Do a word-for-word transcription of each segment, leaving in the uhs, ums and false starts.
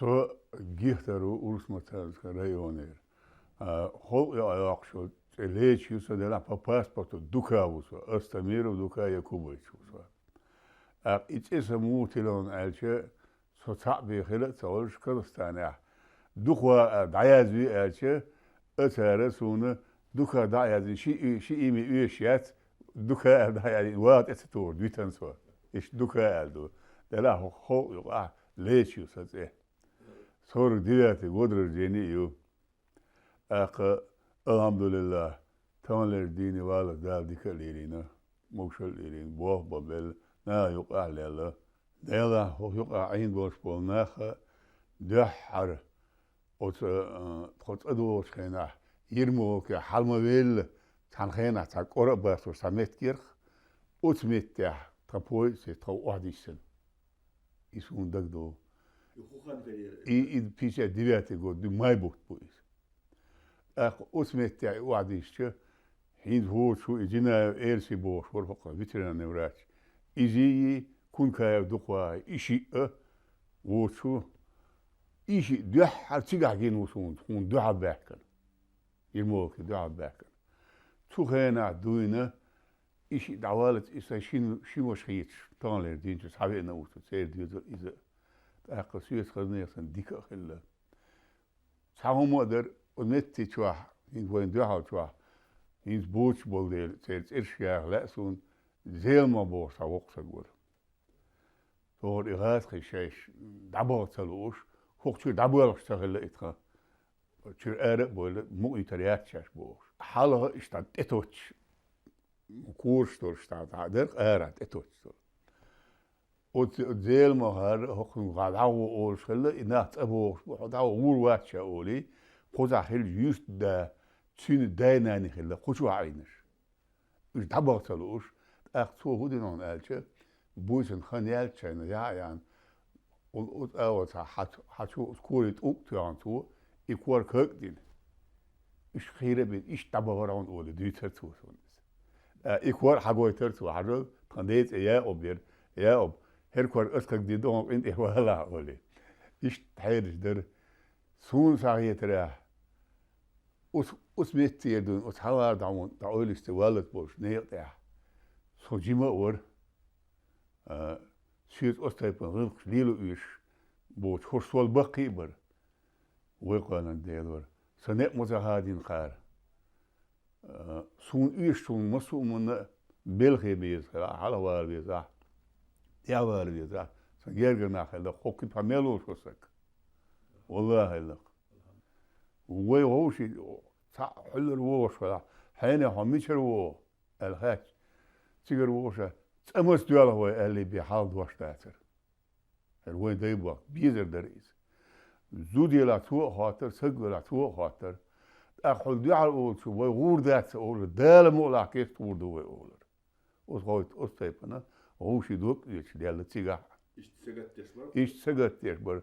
Со Гихтар ву, Урус-Мартановскан районера. А, Халкъ йоӀ йоккхуш йолу цӀе Лечи ю со, делахь по паспорту Дука ву со, Астамиров Дука Якубович ву со. ТӀаккха и цӀе сан муха тиллина аьлча, со цхьаъ бен хила а ца волуш Казахстанехь, Дукха аьлла дӀаязве аьлча, а цара суна Дука дӀа а яздина, ши, ши имя оьшуш яц, Дука аьлла дӀа а яздина, ваха тӀе ца тухуш, витина со. Иштта Дука аьлла ду. Делахь хӀокху халкъ юкъахь Лечи ю сан цӀе. Сорок девятый год рождения ю. ТӀаккха, алхьамдулиллахь, таханлерчу дийне валлалц Дала дика а лелийна, могушалла а лелийна, болх бан белла, наха юкъахь а лелла. Делахь хӀокху юкъахь Ӏийна болуш болу нах а дуьххьара оцу, а, тхо цӀа догӀучу хенахь, Ермолке хьала ма велла, цхьана хенахь цхьа кӀора а бацош цхьа меттиг яра-кх, оцу меттехь тхан поезд тхо охьадиссина. И суна дагадогӀу. И хӀун хан хир яра? И, и пятьдесят девятый год ду, май бутт бу иза. ТӀаккха оцу меттехь и охьадисча, хӀинца воцуш ву и Динаев Элси бохуш вара хӀокху ветеринарный врач. Изий, Кункаев Дукха, и шиъ а воцуш ву. И шиъ дуьххьара цигахь гина ву суна, хӀуна дуьхьал баьхкина. Ермолке дуьхьал баьхкина. Цу хенахь дуьйна, и шиъ дӀаваллалц и сан шин, шин ваша хеташ, таханлера дийначу схьавеана ву со, церан доьзал иза а. ТӀаккха соьца хазне сан дика а хилла. Цхьа хӀума а дара, оцу метте чохь, хӀинца вайна дуьхьал чохь, хӀинца боцуш болу дела, церан цӀераш яха лаьа суна, Зелма бохуш цхьа воккха стаг вара. Цо хӀара и гӀазкхий шайш дӀабаха ца лууш, хӀокху чуьра дӀабоьлхуш ца хилла и тхан. Чуьра ара а бевлла, мукъийтар яц шаьш бохуш. Хьалха иштта тӀетоттуш, кораш долуш дӀа, дӀа дара-кх ара тӀетоттуш долу. Оцу Зелмахара хӀокхуьнга дӀагӀо олуш хилла, и нах цӀа богӀуш бу, хьо дӀагӀо гӀур вац ша олий, кхузахь хилла юьртда, цуьнан дай-наний хилла, кху чохь Ӏийнарш. Уьш дӀабаха ца лууш, тӀаккха цо хӀун дина хьуна аьлча, буьйсанна хан яьллачу хенахь яхьа а яьхна, оцу агӀор цхьа хьа-, хьа чу оцу корийн тӀулг а тоьхна цо, и кор каг а дина. Уьш хийра а бина, иштта дӀабахара хьуна олий, дуьйцура цо суна иза. Э, и кор а хьагойтура цо, хьажал, тхан ден цӀе Якъуб яра, Якъуб, хӀара кор аса каг дина ду хьуна, къинтӀера валахь олий. Иштта хьераш дара. Суна схьахетарехь, оцу, оцу меттера дуьйна, оцу хьалхара дӀа вон, дӀа Ӏуьллуш ца валлалц болчу некъа тӀехь, со жима а вара, а, соьца оцу тайпана гӀиллакхаш лело оьшуш боцуш, хӀорш сол баккхий а бара. Вай кхоьллина Дела вара. Сан некъ ма ца хадийна кхара. А, суна оьшучунна массо а хӀуманна белхе беза хилахь, хьалхавала везахь, тӀаьхьавала везахь, сан гергара нах хилла, хӀокху кипа мел волуш вара стаг. Валлахьи, хилла-кх. Вай вовший цхьаъ хьуьллара вогӀуш хилахь, хьенех хьо мичара вогӀу? Аьлла хаьттича, цигара вовшах, цӀа маца доьлху вай аьллий бен хьалха дош дацара. ХӀара вайн дай бохку, безар дара иза. Зуда елахь цо а хоттара, саг велахь цо а хоттара. ТӀаккха хьуна дуьхьал олучу вай гӀур дац ца олура, Дала мукъалахь кеста гӀур ду вай олура. Оцу гӀовтта, оцу тайпана вовший дог а оьцуш даьлла цигахь. Иштта сагатдеш бара? Иштта сагатдеш бара.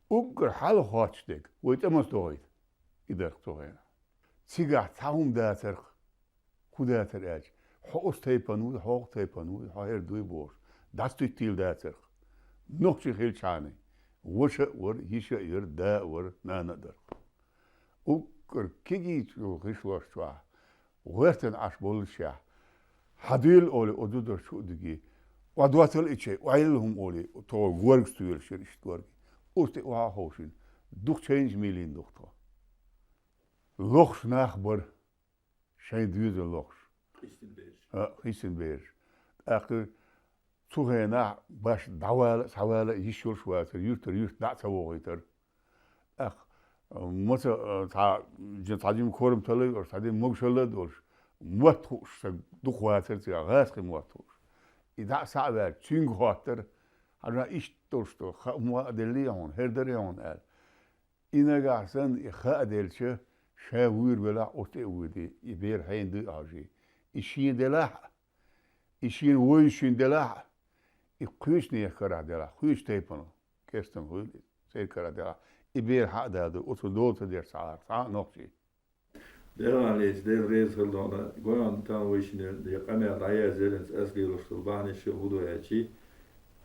Уггар хьалха хоттуш дерг, вай цӀа маца дохуьйту? И дара-кх цу хенахь. Цигахь цхьа хӀума дацара-кх. ХӀун дацара аьлча, хьо оцу тайпана вуй, хьо хӀокху тайпана вуй, хьо хӀара дуй бохуш, дӀасатуьттийла дацара-кх. Нохчий хилчхьана, ваша а вара, йиша а яра, да а вара, нана а дара-кх. Уггар кегийчу гӀишлош чохь, гӀоьртина Ӏаш боллушехь, хьан дуьйла олий, оцу зударша чу а дуьгий, охьадоцал и чай, охьайилла хӀума олий, тхо горга стоьлуш яра иштта горга. Оцу тӀе охьа а ховшийна, дукха чайнаш мийлийна ду-кх тхо. Лохуш нах бара. Шайн доьзал лохуш. Хистина бераш. А, хистина бераш. ТӀаккха цу хенахь башха дӀавала а, схьавала а йиш йолуш вацара, юьртара юьрта дӀа а ца вохуьйтура. ТӀаккха, а, маца, а, цхьа, жи-, цхьа жима корматалла а йолуш, цхьа жима могушалла а долуш, мотт хууш стаг дукха вацара цигахь, гӀазкхи мотт хууш. И дӀа а схьа а ваьлча, цуьнга хоттара, хьажа, иштта долуш ду, ха-, ма а деллий хьуна, хӀара дарий хьуна аьлла. И нагахь санна и хаа делча, ша вуьйр велахь, оцу тӀе а вуьйр де, и бер хьенан дуй а хьожий. И шен делахь а, и шена вовшийн делахь а, и кхечу нехан карахь делахь, кхечу тайпана, кестам хуьлу, церан карахь делахь, и бер хьа а даладо, оцу дола ца деш цхьа а, цхьа а нохчий. Делан леца, Дела реза хила дона, гойн тан вайшинера де къамел дӀаязъеллинца ас лелош долу бахьанаш а хӀун ду аьлчи,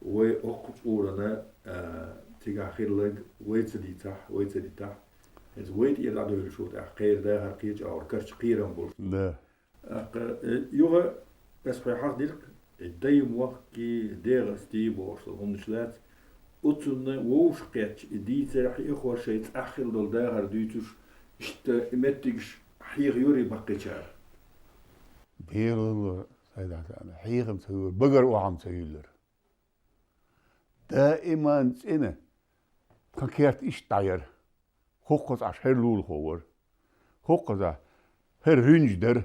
вай оккху чкъурана, а, Цигахь хилларг вай ца дийцахь, вай ца дитахь, иза вай тӀера дӀадоьллуш ву тӀаккха кхеран дахар кхечу агӀор карчу кхерам болуш. Да. ТӀаккха, э, юха ас хьоьхьах диркх, и даймохк, и дегӀаста бохуш долу хӀуманаш лаьцна, оцунна вовшах кхетча, и дийцарехь и хӀорш шайн цӀахь хилла долу дахар дуьйцуш, иштта и меттигаш хьехайора баккхийчара. Делало, сайдахь царна, хьехам ца йора, багара охьам ца юьллара. Даиман цӀена тхан керт иштта дӀаяра. ХӀокхузахь хӀара лулахо вара. ХӀокхузахь хӀара ринж дара.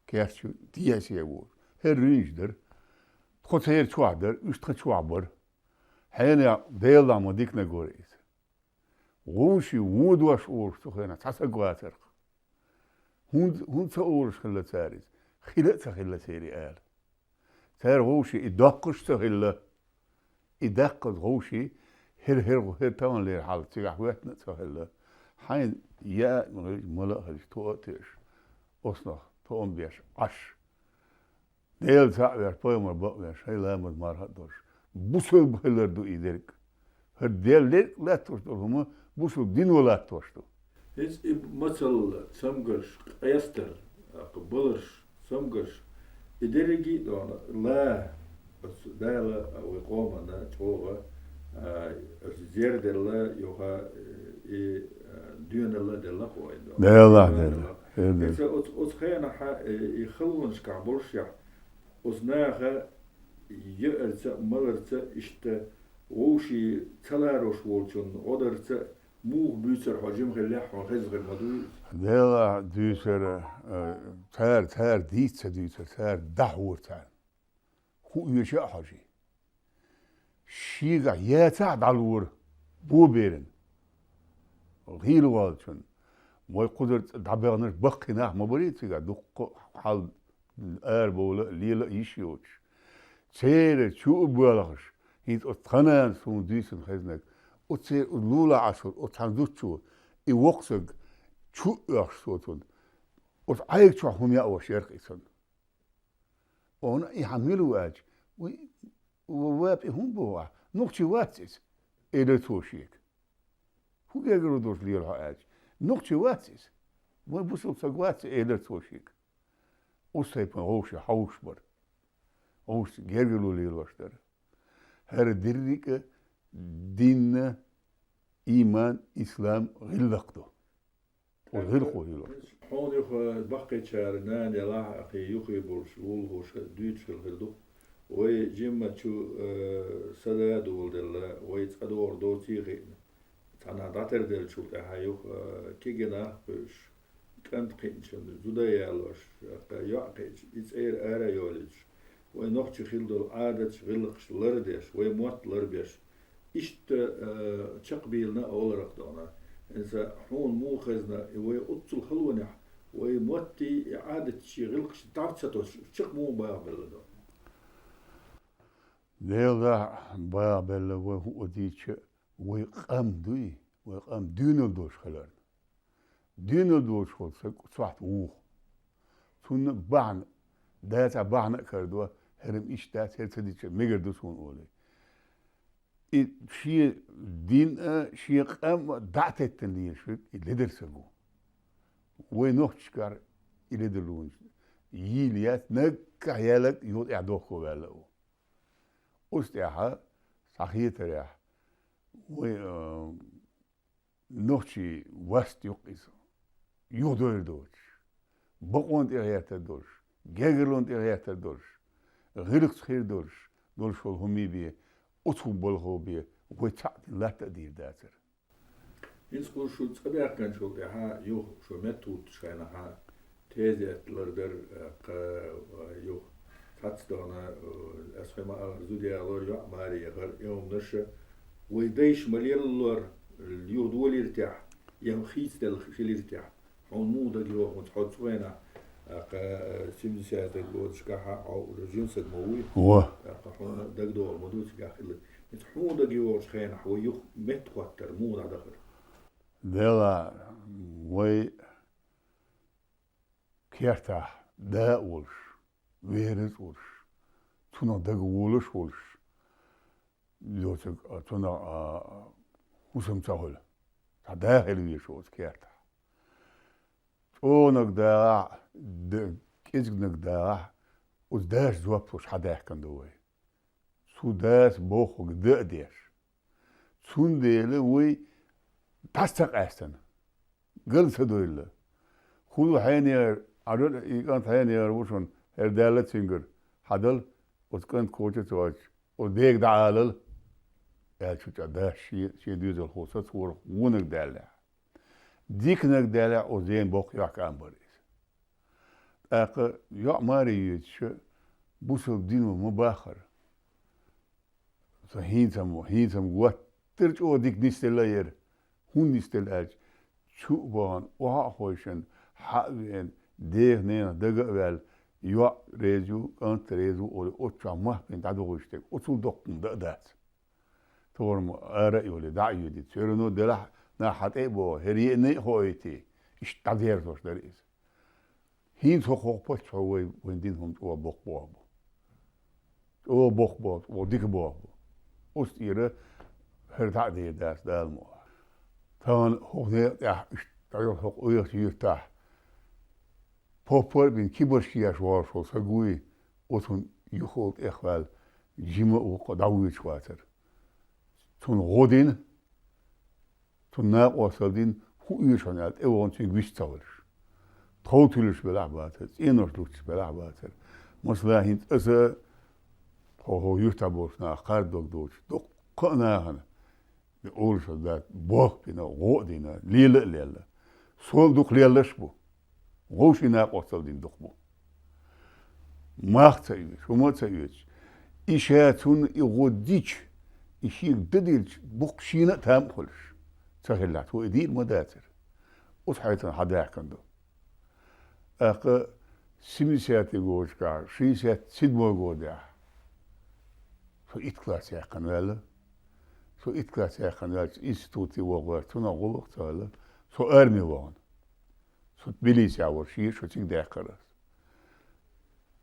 Керт чу деза волуш. ХӀара ринж дара. Тхо церан чохь дара, уьш тхан чохь бара. Хьенех Делан ма диканиг вара иза. Вовшийн вон дош олуш цу хенахь цхьа саг вацара-кх. ХӀунда, хӀунда ца олуш хилла цара иза? Хила а ца хилла церан ала. Цара вовшийн и доккхуш ца хилла. И даккхаза вовшийн хӀара, хӀара, хӀара таханлера хьал цигахь хӀоьттина а ца хилла. Хьайна яа а ма хилча, мала а хилча, тоа а тоьуш, оцунах тоам беш Ӏаш. Дела цхьаъ веш, пайхамар бакъ веш, шайн ламаз марха а долуш, бусалба хилар ду и дерг. ХӀара Дела дерг латтош долу хӀума бусалба дино латтош ду. Иза и мацалла, цамгарш, къестар, баларш, цамгарш, и дерриге а дона ла, оцу Дала вай къоманна чӀогӀа, а, оцу зерделла, юха, и, а, доьналла делла кхо вайн дона. Делла, делла. Иза оцу, оцу хенахьа, и, и халонашкахь болушехь, оцу наха яарца а, маларца а, иштта вовшийн ца ларош волчунна гӀодарца а муха буьйцура хьо жима хиллехь, хьуна хезна хир ма дуй иза? Делахь дуьйцура, э, цара, цара дийца ца дуьйцура, цара дӀахьора царна. ХӀун оьшу а хьожий. Шегахь яцахь а дӀалора бо беран. ГӀийла волчун. Вай кхузара цӀа дӀабаьхнарш баккхий нах ма барий цигахь, дуккха а хьал арабовла а, лела а йиш йоцуш. Церан чу а боьлхуш, хӀинца оцу тхан нана суна дуьйцина хезнарг, оцу церан лулахь Ӏаш волу оцу цхьана зудчо, и воккха саг чу а оьхуш цо цунна. Оцу Ӏайга чохь хӀума яа ваш яра-кх и цунна. Оцунна и хьан мила ву аьлча, вай, ва-, вапи хӀун боху ахь? Нохчи вац иза, элира цо шега. ХӀун гергарло долуш лела хьо аьлча, нохчи вац иза. Вайн бусалба саг вац, элира цо шега. Оцу тайпана вовшийн хьовсуш бара. Вовшашца гергарло лелош дара. ХӀара дерриг а динна, ийман, ислам гӀиллакх ду. Оцу гӀиллакхо хилла. Хьуна юха баккхийчара нана ялахь а кхин юххе болуш лулахоша дуьйцуш хилла хир ду. Вай жимма чу, э, сада а доладелла, вай цӀа догӀур доций а хиъна. Цхьанхьа дӀатарделлачул тӀаьхьа юха, э, кегий нах а кхуьуш, кӀант кхиъначунна зуда а ялош, йоӀ кхиъча, и цӀера ара а йолуьйтуш, вай нохчийн хилла долу Ӏадаташ, гӀиллакхаш лардеш, вай мотт ларбеш, иштта, э, чекхбийлина а олура-кх дона. Иза хьуна муха хезна, и вай оццул халонехь, вай моттий, и Ӏадатчий, гӀиллакхаш дӀа ца тосуш, чекх муха бахабелла дона? Делахь бахабелла вай хӀун а дийцича, вай къам дуй, вай къам доьналла долуш хиларна. Доьналла долуш волу саг цохьта вуха. Цунна бахьана, дацахь бахьана а карадо, хӀара-м иштта дац, хӀара ца дича мегар ду суна олий. И шен дин а, шен къам а дӀа а теттина лелаш верг, и ледара саг ву. Вай нохчашкара и ледарлонаш йийла яц, наггахь ялаг юха тӀаьхьа дохко ваьлла а ву. Оцу тӀаьхьа, схьахетарехь, вай, а, нохчий васт юкъ иза, юхадойр доцуш, бакъонан тӀе гӀертар долуш, гергарлонан тӀе гӀертар долуш, гӀиллакхца хир долуш, долуш волу хӀумий бен, оцу балхо бен вай цхьаъ дина латта а дийр дацара. ХӀинца кху шу цӀа даьккхинчул тӀаьхьа юха шу меттахӀуттучу хенахьа, тезет лардар, э, кха, э, юха цхьацца дона, э, ас хьуьма алар зуда ялор, йоӀ маре яхар, и хӀуманаш вай дайша ма леллора, юха долийра техьа, я хийцаделла хилира техьа. Хьуна муха дагайогӀу, хьо цу хенахь, э, кха, э, семидесятый годашкахьа хьо уже жима саг ма вуй? Во. Э, кха, хьуна дагадогӀу ма ду цигахь хилла. Иза хьуна дагайогӀучу хенахь вай юха меттахӀоттар муха дӀадахара? Дела, вай кертахь да а волуш, вераз а волуш, цунах дага волуш а волуш, йоцург, а, цунах, а, ХӀусам ца хуьлу. Цхьа да хила везаш оцу кертахь. ЧӀогӀаниг дагахь, д-, кӀезигниг дагахь, оцу дас жоп луш хьадаьхкина ду вай. Цу дас бохург дан а деш. Цундела вай дӀаса ца къаьстина, гал ца дойла. ХӀун ду хьенера, Ӏажал и кӀант хьенера ву шуна, хӀара даьлла цуьнгара, хьадала, оцу кӀант коча ца оьцуш, оцу дега дӀаалала, аьлла, шу чӀа дас шен, шен доьзалхо сацорах вониг даьллехь. Диканиг даьллехь, оцу ден боккха йоккха ам бара иза. ТӀаккха йоӀ маре йоьдуш, бусалба дино ма бахара. Со хӀинца мо, хӀинца мо гуттар а чӀогӀа дика нисделла яра. ХӀунда нисделла аьлча, чу а бахана, охьа а хойшина, хьа а веана, дех-ненах дага а ваьлла, йоӀ реза ю, кӀант реза ву олий, оцу чохь махкина дӀадохуьйтуш дерг, оцул доккха хӀума дан а дац. Тохара мо ара а йолий, дӀа а йоьдий, церано делахь нах хьан тӀе а боху, хӀара еана а хоуьйтий, иштта дӀадерзош дара иза. ХӀинца хӀокху паччахьо вай, вайн дина хӀума чӀогӀа боккха боху бу. ЧӀогӀа боккха боху, чӀогӀа дика боху бу. Оцу тӀера хӀара дӀа а дийр дац, Дала мукъ лахь. Тахана хӀокху некъа тӀехь иштта дӀайолу хӀокху оьхачу юьртахь поппар а бина, кибарш еш вогӀуш волу саг вуй, оцунна юхавала тӀехваьлла, жима а вукху дӀавоьдуш вацара. Цунна гӀо дина, цунна накъосталла дина, хӀун оьшу хьуна аьлла, тӀевогӀун цуьнга вист ца хуьлуш. Тхов туьллуш белахь а бацара, цӀенош луттуш белахь а бацара. Масала, хӀинца аса хӀо-, хӀо юьртахь болчу наха кхарда дог доцуш, дуккха а нахана, и олуш дац, бохбина, гӀо а дина, лела а лелла. Сол дукха леллаш а бу. Вовшийн накъосталла дина дукха бу. Мах ца оьцуш, хӀума а ца оьцуш. И ша цунна и гӀо дича, и шега дан дилча, буккха шена а там а хуьлуш. Ца хилла, цо и дийр ма дацара. Оцу хьайцана хьадаьхкина ду. ТӀаккха семидесятый годашкахь, шестьдесят седьмой годехь, со итт класс яьккхина ваьлла. Со итт класс яьккхина ваьлча, институте вогӀу ваьлла, цунах гӀуллакх ца хилла. Со арме вахана. Со Тбилисехь волуш, шен шо цига даьккхира ас.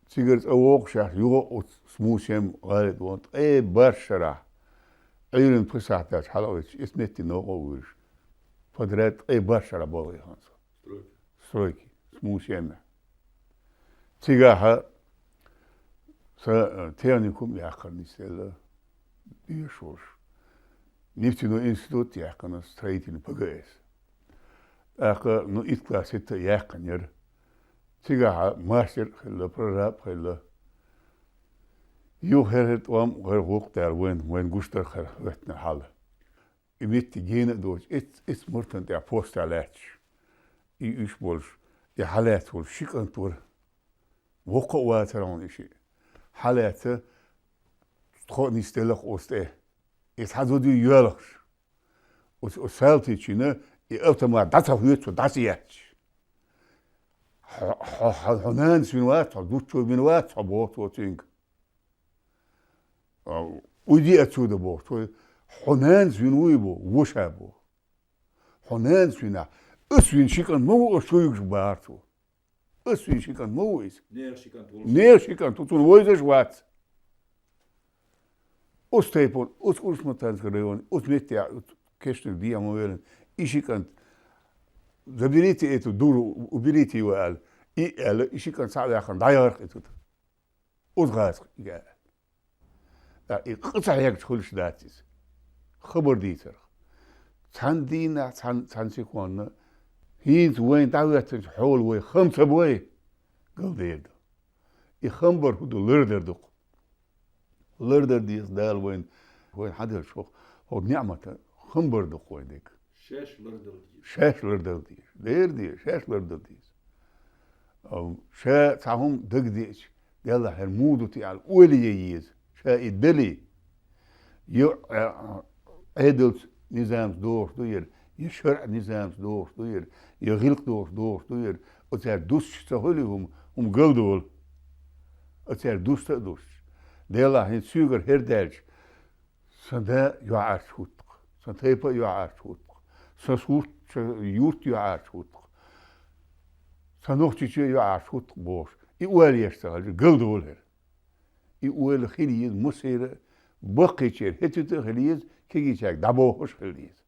Цигара цӀа вогӀуш, юха оцу Смусем гӀалин тӀе вахана, ткъе барх шарахь, Ӏуьйранна пхи сахьт даьлча хьала а веъча, эс метте новкъа а вуьйлуш, подряд ткъе барх шарахь болх бина со. Стройки. Стройки, Смусемехь. Цигахь сан, э, техникум яьккхина нисделла, дешуш. Нефтяной институт яьккхина, строительный П Г С. ТӀаккха, ну, итт класс хӀетта а яьккхина яра. Цигахь мастер а хилла, прораб а хилла. Юха хӀара тӀом, хӀара гӀуллакх даьлла вайна, вайна гуш дара хӀара хӀоьттина хьал. И метте гена а доцуш, эц-, эц муртан тӀехь постехь лаьтташ. И уьш болуш, и хьалаьцна волуш ши кӀант вара. Воккха а вацара хьуна и шиъ. Хьалаьцна, тхо а нисделлах оцу тӀе. И цхьа зуда ю йоьлхуш. Оцу, оцу салтичина и автомат дӀа ца хьоьцу, дӀа ца етташ. Хьо, хьо, хьо, хьо нанас вина вац, хьо зудчо вина вац, хьо боху цо цуьнга. А, уйди отсюда, боху цо, хьо нанас вина вуй бу, вуша бу. Хьо нанас вина, ас вина ши кӀант ма ву, ас шо юьгуш бахара цо. Ас вина ши кӀант ма ву иза. Нехан ши кӀант ву. Нехан ши кӀант ву, цунна вовзаш вац. Оцу тайпана, оцу Урус-Мартанский районе, оцу метте, оцу кешнарг дехьа ма веллина, и ши кӀант, заберите эту дуру, уберите его, аьлла. И аьлла, и ши кӀант схьа а ваьккхина, дӀаяхара-кх и цу тӀе. Оцу гӀазкхига аьлла. Ткъа и къа ца хьегча хуьлуш дац иза. Хабар дийцарх. Цхьана дийнахь, цхьана, цхьана секунда, хӀинца вайна дӀахӀоьттинчу хьола вай хам ца бой, галдер ду. И хам бар хӀун ду, лардар ду-кх. Лардар деза Дала вайна, вайна хьан деллачу хӀокху, хӀокху неӀмата хам бар ду-кх вайн дерг. Шаьш лардала деза. Шаьш лардала деза. Дера деза, шаьш лардала деза. Ам, ша цхьа хӀума дагадеача, делахь хӀара муха ду те аьлла, ойла е еза, ша и далий. Я, а, Ӏедалца низамца догӀуш ду яра, я шарӀан низамца догӀуш ду яра, я гӀиллакх догӀуш догӀуш ду яра, оцаьрга дусташ ца хуьлий хӀума, хӀума галдолу. Оцаьрга дуста а дусташ. Делахь хӀинца соьгара хӀара даьлча, сан да юьхьӀаьржа хӀутту-кх, сан тайпа а юьхьӀаьржа хӀутту-кх, сан сурт, сан юрт юьхьӀаьржа хӀутту-кх, сан Нохчийчоь юьхьӀаьржа хӀутту-кх бохуш, и ойла еш ца хилча, галдолу хӀара. И ойла хила еза массеран а, баккхийчеран хӀетта а хила еза, кегийчаьрга дӀабохуш а хила еза.